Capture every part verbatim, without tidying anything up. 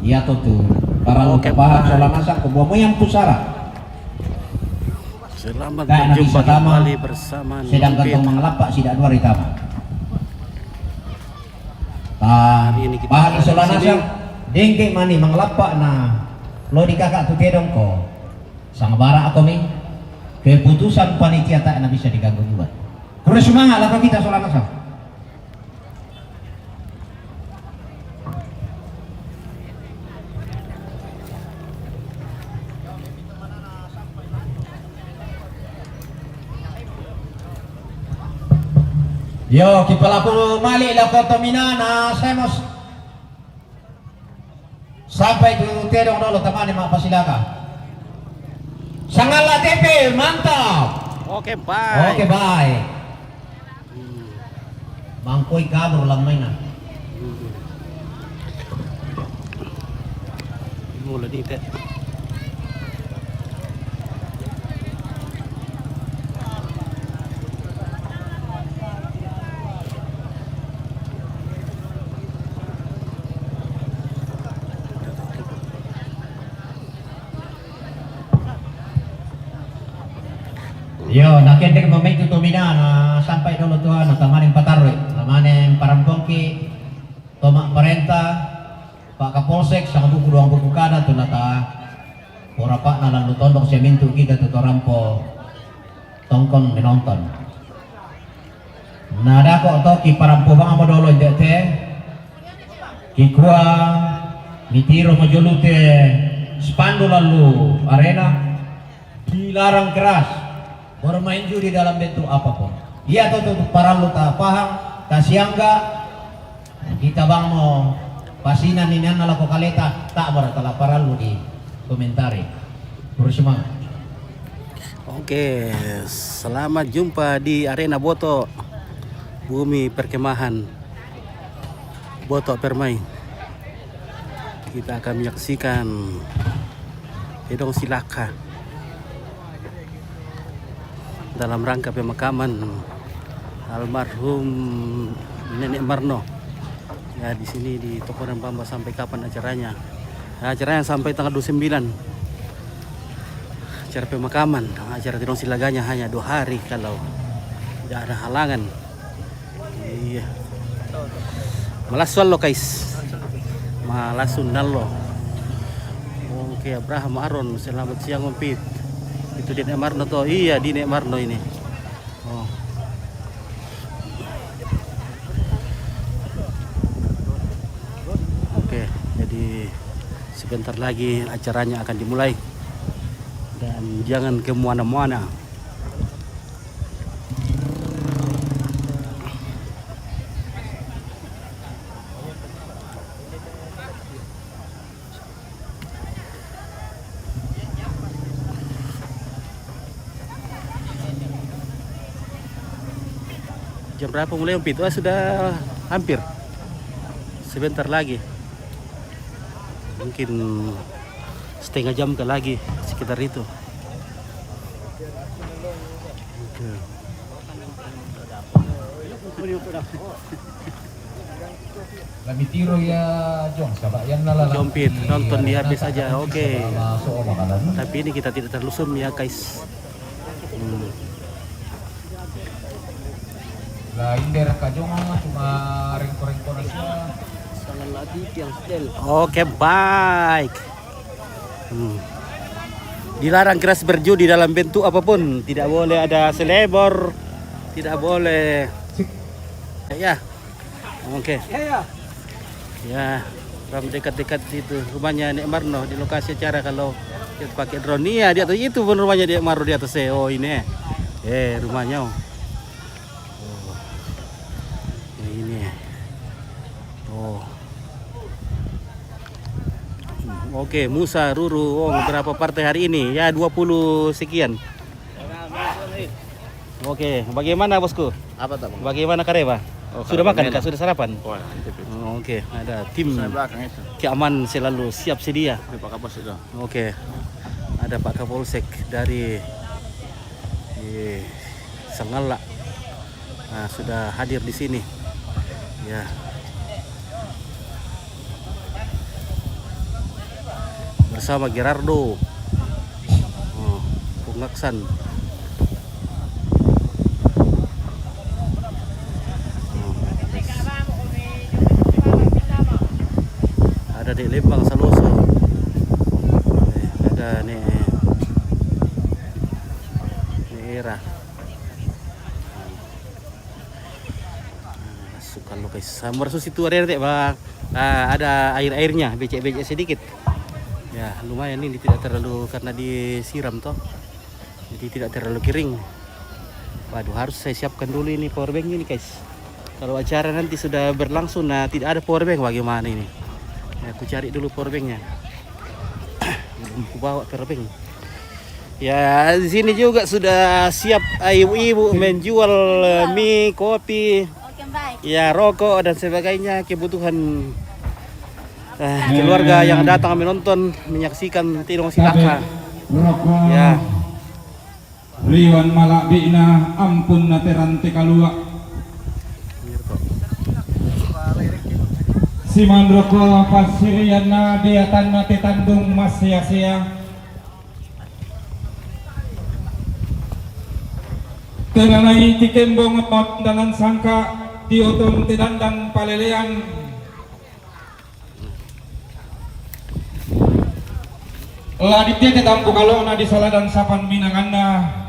Iya to tu. Para lu Oke, tapahan Pak. Sola nasang ko buah moyang pusara. Selamat Kak, na berjumpa bisa tama, kembali bersama sedangkan Nopit. Tong mangalapa sida dua ri tama. Ah, Hari ini kita bahan akan sola di sini. Nasang, dengke mani mangalapa na lo di kakak tu tedong ko. Sanga bara ako mi. Keputusan panitia tak na bisa diganggu juga. Terus semangat lah kita sola nasang. Yo, kipalaku mali la koto minana semos. Sampai tu tedong dolo tamane ma pasilaka. Sangala T P, mantap. Oke, bye. Oke, bye. Hmm. Mangkoi kabur lammaina. Hmm. Mula di te. Yo, nakendek mamaitu tomina na sampai dolo tua na tamaning patarui, tamaning parambongki, toma parenta, Pak Kapolsek, sanga buku doang buku kada tu nata porapakna lalu tondok semintu kita tu torampo tongkon menonton. Na dako toki parampo bang mo dolo indek te. Kikua mitiro mo jolute spandu lalu arena dilarang keras bermain judi dalam bentuk apapun. Iya to tu parallu ta pahang, ta siangga, kita bang mo pasina ninianna lako kaleta, tak bertala parallu di komentari. Terus semangat. Oke, selamat jumpa di Arena Boto, bumi perkemahan Boto Permai. Kita akan menyaksikan Tedong Silaka dalam rangka pemakaman almarhum Nenek Marno. Ya, di sini di Tokonan Bamba sampai kapan acaranya? Ya, acaranya sampai tanggal dua puluh sembilan. Acara pemakaman, acara Tedong Silaganya hanya dua hari kalau tidak ada halangan. Iya. Malassu allo, guys. Malassu nallo. Oke, Abraham Aron, selamat siang, Om Pit. Itu Dinek Marno toh? Iya, Dinek Marno ini. Oh. Oke, jadi sebentar lagi acaranya akan dimulai. Dan jangan ke mana-mana. Jam berapa mulai, Om Pit? Ah, sudah hampir. Sebentar lagi. Mungkin setengah jam ke lagi, sekitar itu. Oke. Kami tiro ya, Jong, sabak yan na lalang. Jom Pit, nonton di habis aja, oke. Tapi ini kita tidak terlalu zoom ya, guys. Hmm. Lah, indera ka Jong, cuma rengko-rengko nasi. Sangat lagi yang setel. Oke, baik. Hmm. Dilarang keras berjudi dalam bentuk apapun. Tidak boleh ada selebor. Tidak boleh. Ya. Oke. Ya, ya. Ya, orang dekat-dekat situ. Rumahnya Nek Marno di lokasi acara kalau dia pakai drone. Iya, di atas itu pun rumahnya Nek Marno di atas. Eh, oh, ini. Eh, rumahnya. Oh. Oh. Ini. Oh. Oke, Musa, Ruru, oh, berapa partai hari ini? Ya, dua puluh sekian. Oke, bagaimana, Bosku? Apa tak, Bang? Bagaimana kareba? Oh, sudah makan, Kak? Sudah sarapan? Oh, itu, itu. Oh, oke, ada tim keamanan selalu siap sedia. Itu Pak Kapolsek itu. Oke. Ada Pak Kapolsek dari, eh, Sangala. Nah, sudah hadir di sini. Ya. Sama Gerardo. Oh, Pungaksan. Oh, guys. Ada di Lembang Saloso. Eh, ada ni, ni Era. Suka lo guys. Sambar susi tu ada, Bang. Ah, ada air-airnya, becek-becek sedikit. Ya, lumayan ini, tidak terlalu karena disiram toh. Jadi tidak terlalu kering. Waduh, harus saya siapkan dulu ini power bank ini, guys. Kalau acara nanti sudah berlangsung, nah, tidak ada power bank, bagaimana ini? Ya, aku cari dulu power banknya. Belum ku bawa power bank. Ya, di sini juga sudah siap, eh, ibu-ibu menjual, eh, mie, kopi, ya, rokok dan sebagainya, kebutuhan, eh, keluarga yang datang menonton, menyaksikan Tedong Silaka. Ya. Riwan malakbikna ampun na terante kalua. Siman roko passirianna diatanna tetandung massea-sea. Tenanai tikembong pandanan sangka, tiotong tedandan palelean. La ditete tampu kalona di saladan sapan minanganna.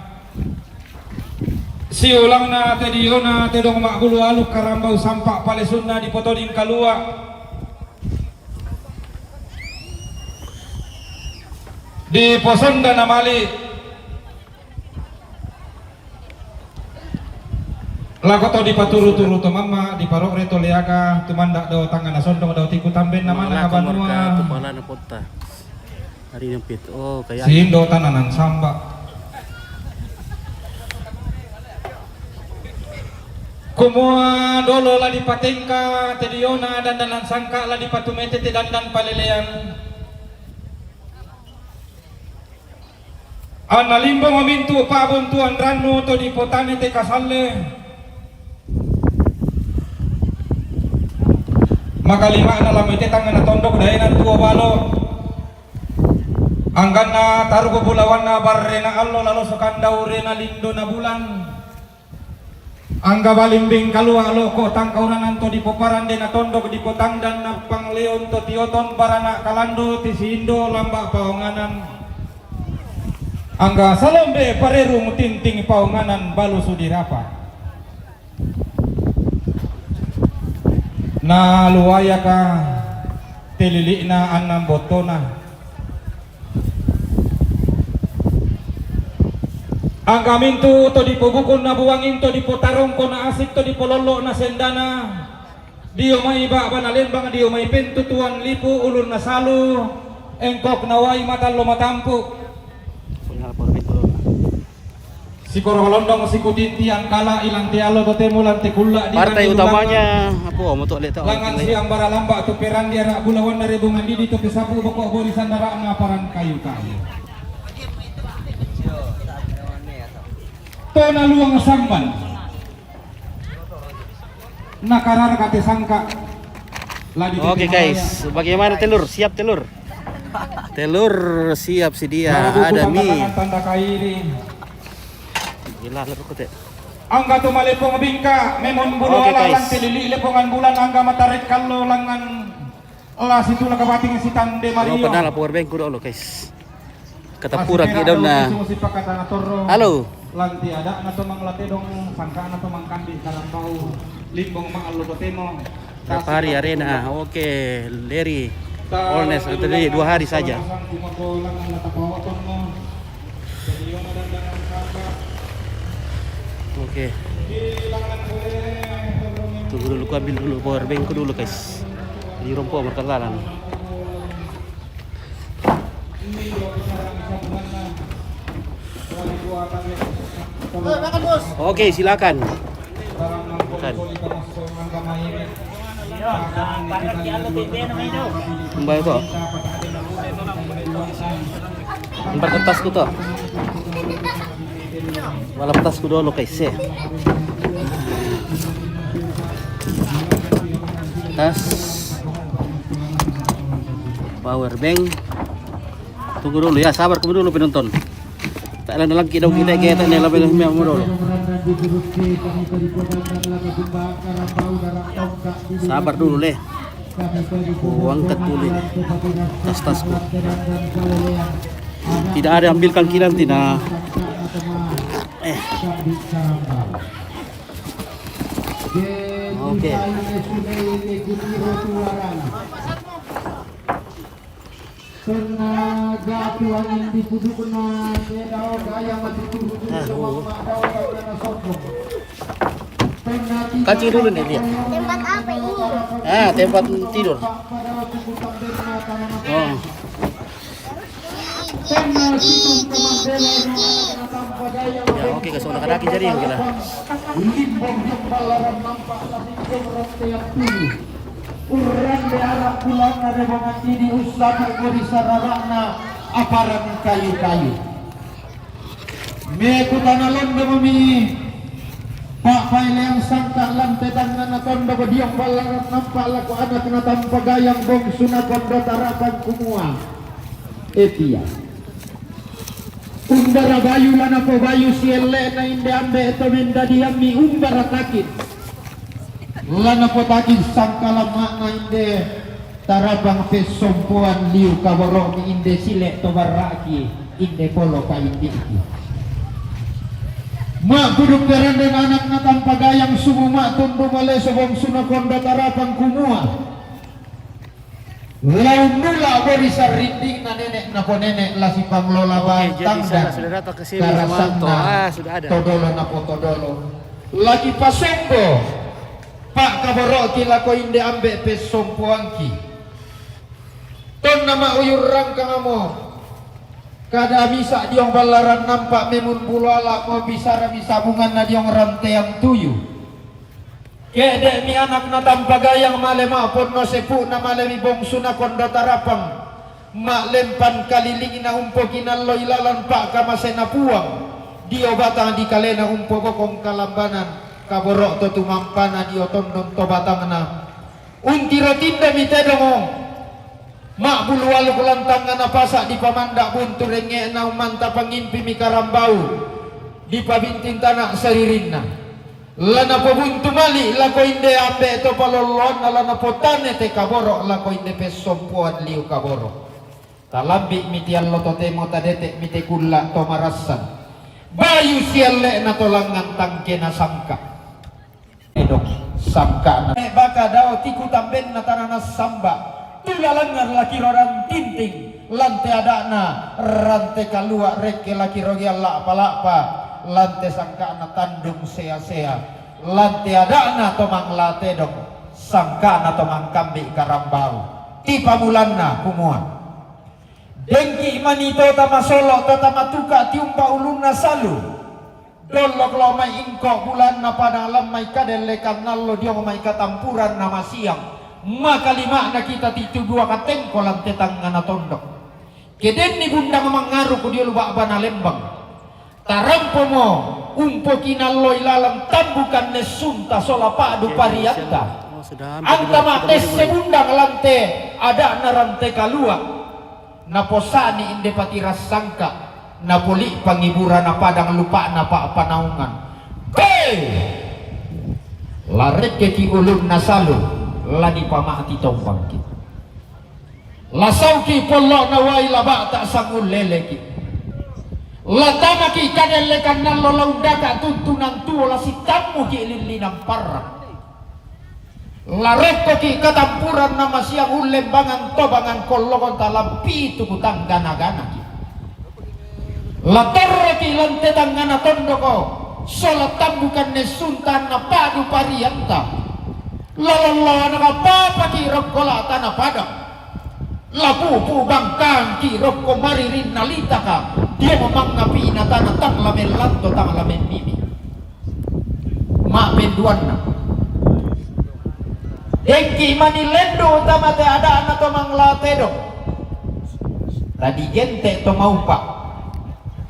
Siulangna tediona tedong maggulu aluk karambau sampak palesunna dipotoding kalua. Diposonda namali. Lako to dipaturu-turu to mamma, diparokre to leaga, tumanda do tangga nasondong do tiku tamben namana banua. Kepala na potta. Hari nempit. Oh, kayak sindo tananan samba. Kumua dolo la dipatengka tediona dandanan sangka la dipatumete te dandan palelean. Anna limbong mintu pa'buntuan rannu to dipotane te kasalle. Makalima'na la mete tangngana tondok daenan tuo balo. Angganna taruku bulawanna barrena allo lalo sokandau rena lindona bulan. Angga balimbing kalua loko tangkaunanan to dipoparande na tondok dipotangdan na pangleon to tioton barana kalando tisindo lamba paonganan. Angga salombe parerung tinting paonganan balu sudirapa. Na luayaka telili'na annang bottona. Angka mintu to dipobukun na buangin to dipotarongko na asik to dipolollo na sendana. Dio mai ba'ba na lembang, dio mai pentu tuan lipu ulun na salu, engkok na wai matallo matampu. Sikoro londong sikutinti angkala ilang te allo totemo lan te kulla di partai utamanya apa moto le tau langan siang bara lamba tu peran dia rak bulawan na rebungan didi tu pesapu bokok borisan darak na paran kayu kayu. Tona luang samban. Nakarar kate sangka. Oke guys, bagaimana telur? Siap telur? Telur siap sedia, ada mie. Tanda kairi. Gila, lepuk kote. Angga tu malepong bingka, memon bulu ala lan tilili lepongan bulan angga matarik kallo langan. La situla kabating sitande mario. Padahal power bank ku dolo guys. Katapuran ki daun na. Halo. Lanti ada na to manglatedong sangka na to mangkandi karambau limbong ma allo totemo. Berapa hari arena? Oke, Leri. Olnes atau dua hari saja. Oke. Tunggu dulu, ku ambil dulu power bank ku dulu guys. Di rompo merkalalan. Oke, silakan. Makan. Kembali to. Empat kertas ku to. Malam tas ku dolo guys. Tas. Power bank. Tunggu dulu ya, sabar kamu dulu penonton. Tak ada lagi dong kita, kita nih lebih lebih mau dulu. Sabar dulu, leh. Ku angkat dulu ini tas-tasku. Tidak ada, ambilkan kilan tina. Eh. Oke. Tenaga tuangin di pudukna, kedau gaya maju turun. Kancing dulu nih, lihat. Tempat apa ini? Ah, tempat tidur. Oh. Ya, oke, kasih kaki jari yang gila. Limbong yang balaran nampak tapi jomrot yang tujuh. Urang de arak pulang na rebongan didi usah kuri sararana aparan kayu-kayu. Meku tanah londo mami. Pak paileang sangka lam tetangana tondo ko diong balaran nampak lako anak na tampagayang bong suna kondo tarapan kumua. Etia. Umbara bayu lana po bayu sielle na inde ambe to mendadi ami umbara takin. Lana po takin sangka lama na inde tarabang pesompoan liu kaboro mi inde sile to baraki inde polo paindiki. Mak buduk perenden anak na tampagayang sumu mak tundu male sobong suna kondo tarapang kumua. Laun nula bori sarinding na nenek na po nenek lasi panglola. Oke, jadi bantang sana dan sudah datang ke sini sama karasan Anto. Na ah, sudah ada. Todolo na po todolo. Lagi pasombo. Pak kaboro ki lako inde ambe pesompoangki. Ton nama uyur rangkang amo. Kada misa diong balaran nampak memun bulu ala mo bisara bisa bungan na diong rantean tuyu. Kede mi anak na tampagayang male ma ponno sepu na male mi bongsu na kondo tarapang. Ma lempan kaliling na umpo kinallo ilalan pak kamase na puang. Dio batang di kalena umpo bokong kalambanan. Kaboro to tumampana dio tondon to batangna. Untiro tindo mi tedongo. Mak bulu walu kulantang ngana pasak di pamandak buntu rengekna umanta pangimpi mi karambau. Di pabintin tanak saririnna. Lana pobuntu mali lako inde ambe to palolloanna lana potane te kaboro lako inde pessompoan liu kaboro. Talambi mi tiallo totemo tadete mi te kulla to marassan. Bayu sialle na tolangan tangke na sangka. Edok sangka na. Baka dao tiku tambenna tanana samba. Tula langar laki rodan tinting. Lante adakna, rante kalua rekke laki roge lapa-lapa, lante sangkana tandung sea-sea, lante adakna tomang latedong, sangkana tomang kambi karambau, tipamulanna kumua. Dengki mani tota masolo, tota matuka tiumpa ulunna salu. Dollok lo mai ingko bulanna pada lam mai kadellekan nallo diong mai katampuran na masiang. Maka limana kita titu dua katengko lante tangngana tondok. Kedenni bundang mangaru ku dio lubak bana lembang. Tarampomo umpo kinalloi lalang tambukan nessunta sola padu parianta. Anta ma tesse bundang lante adakna rante kalua. Naposani inde patirassangka, napoli pangiburana padang lupakna pa'panaungan. Pe! Larekkeki ulunna salu, la dipamati tombangki. Lasauki pollo'na wai laba'ta sangulleleki. Latamaki kadellekan nallo laundaka tuntunan tuo lasitammuki lillinang parrang. Larekkoki katampuran namasiang ullembangan tobangan kollokonta lampitu kutanggana-ganaki. Latorroki lante tangngana tondoko sola tambukan nessuntanna padu parianta. Lalolloana kapapaki rokko la tana padang. Lapupu bangkangki rokko maririnna litaka, dia mamangngapina tana tang lamellanto tang lamennimi. Ma'penduanna. Dengki mani lendu tama te ada'na to manglatedong. Tadi gente to maupa.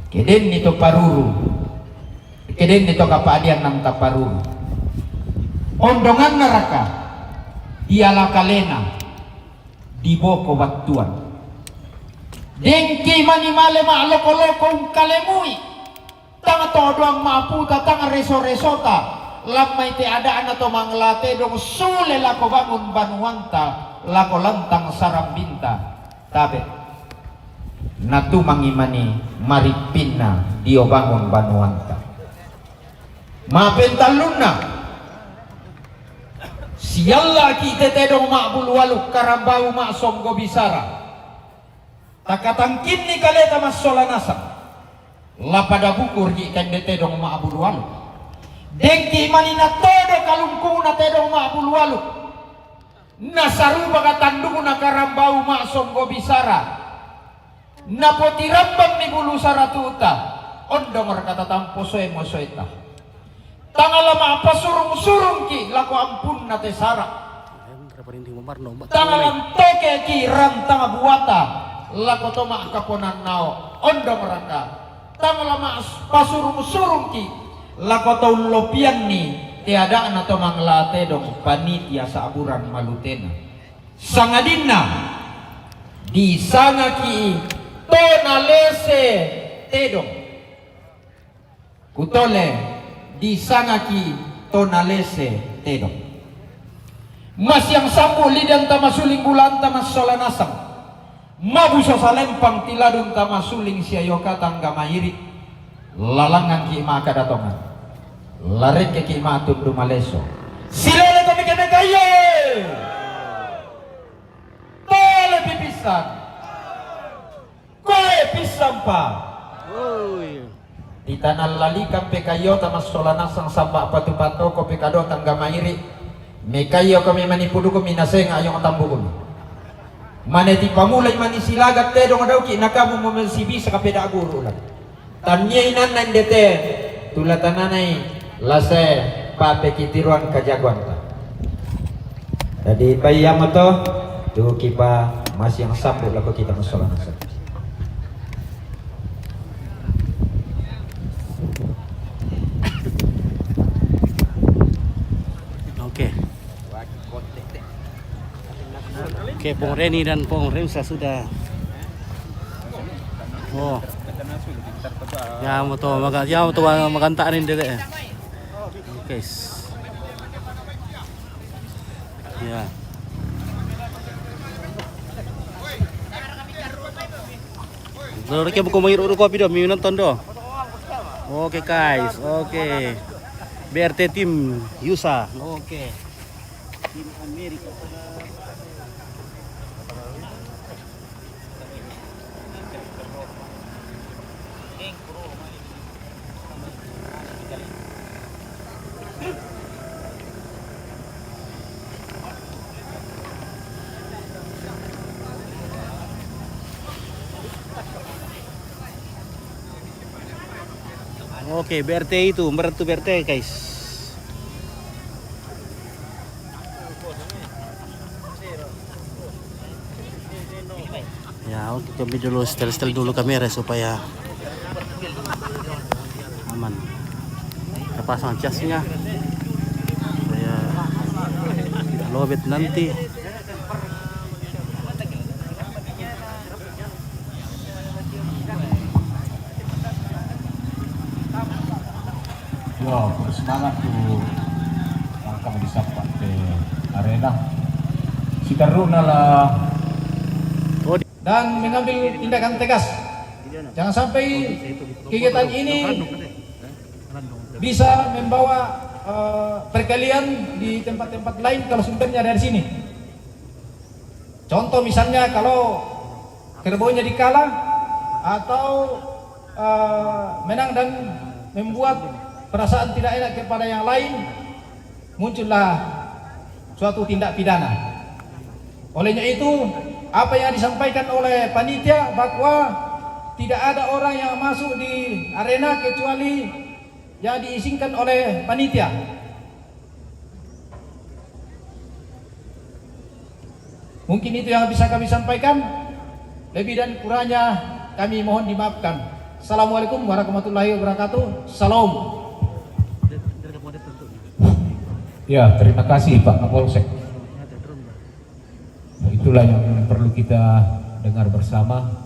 Kedenni to paruru. Kedenni to kapadian nang taparuru. Ondonganna raka. Diala kalena. Diboko battuan. Dengki mani male ma'loko-loko ungkalemui. Tang todoang ma'puta, tang reso-resota. Lammai te ada'na to manglatedong sule lako bangun banuanta, lako lantang sarambinta. Tabe. Natumangi mani marippinna dio bangun banuanta. Mapentallunna. Siallaki tetedong ma'bulu aluk karambau ma'songgo bisara. Takatangkinni kaleta massola nasang. Lapada bukurji kende tedong ma'bulu aluk. Dengki mani natodo kalungkungna tedong ma'bulu aluk. Nasarubaka tandukna karambau ma'songgo bisara. Napotirambammi bulu saratuta. Ondong raka tatampo soe-mosoeta. Tangala ma'pasurung-surungki lako ampunna te sara. Tangala ntokeki rantang buata lako to ma'kaponannao. Ondong raka. Tangala ma'pasurung-surungki lako to ullopianni te ada'na to manglatedong panitia sa'buran malutena. Sangadinna disangaki to nalese tedong. Kutole disangaki to nalese tedong. Masiang sambu lidanta masuling bulanta massola nasang. Mabuso salempang tiladunta masuling siayokata angga mairi. Lalangangki ma'kada tongan. Larekkeki ma'tundu maleso. Silele to mekene kaye. Tole pipisang. Koe pissampa. Oi. Di tanah lalikan pekayo tamassola nasang samba patu patoko pekado tangga mairi. Mekayo kami manipuduku minasenga ayong tambukun. Mane tipamulai mani silaga tedong dauki nakamu momel sibisa kapeda guru ulang. Tannia inanna indete, tula tananai lase papekitiruan kajagoanta. Jadi paiyamoto, tukipa masiang sambu lako kita massola nasang. Oke. Oke, Pong Reni dan Pong Remsa sudah. Oh. Ya, mau tuh, maga-, ya, mau tuh, magantaan ini deh. Oke. Ya. Dolo reke buku mangiru kopi do, mi nonton do. Oke, guys, oke. B R T tim Yusa. Oke. Tim Amerika. Oke, B R T itu, merentu B R T, guys. Ya, oke, kami dulu setel-setel dulu kamera supaya aman. Kita pasang casnya supaya tidak lowbat nanti. Yo, bersemangat tu langkah di Sabtu ke arena. Sikaruna lah. Dan mengambil tindakan tegas. Jangan sampai kegiatan ini bisa membawa eh, perkelahian di tempat-tempat lain kalau sumbernya dari sini. Contoh misalnya kalau kerbaunya dikala atau eh, menang dan membuat perasaan tidak enak kepada yang lain, muncullah suatu tindak pidana. Olehnya itu, apa yang disampaikan oleh panitia bahwa tidak ada orang yang masuk di arena kecuali yang diizinkan oleh panitia. Mungkin itu yang bisa kami sampaikan. Lebih dan kurangnya kami mohon dimaafkan. Assalamualaikum warahmatullahi wabarakatuh. Salam. Ya, terima kasih Pak Kapolsek. Itulah yang perlu kita dengar bersama.